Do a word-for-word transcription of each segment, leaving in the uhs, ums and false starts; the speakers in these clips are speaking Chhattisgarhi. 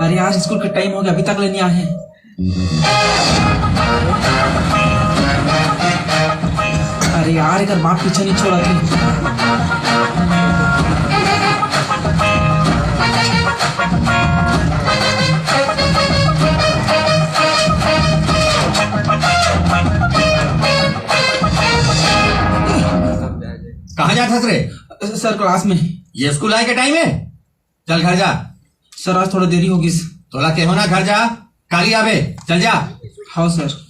अरे यार, स्कूल का टाइम हो गया, अभी तक ले नहीं आए हैं। अरे यार, एकर बाप पीछे नहीं छोड़ा थी। कहाँ जात हस रे? सर, क्लास में। ये स्कूल आए के टाइम है? चल घर जा। सर, आज थोड़ा देरी होगी। तोला केहो ना घर जा, काली आबे, चल जा। हाँ सर।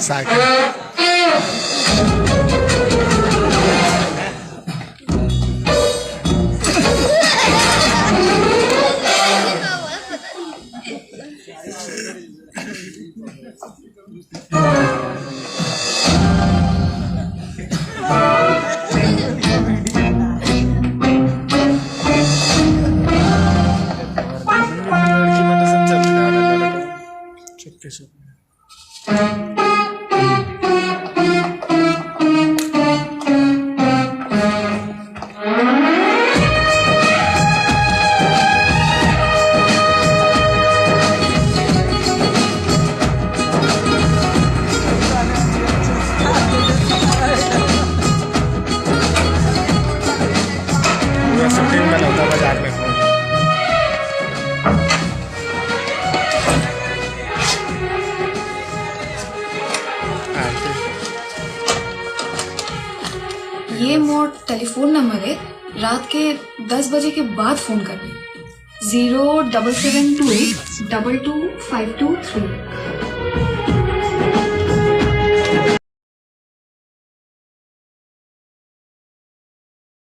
साइकिल। ये मोर टेलीफोन नंबर है, रात के दस बजे के बाद फोन करबे। Zero double seven two double two five two three।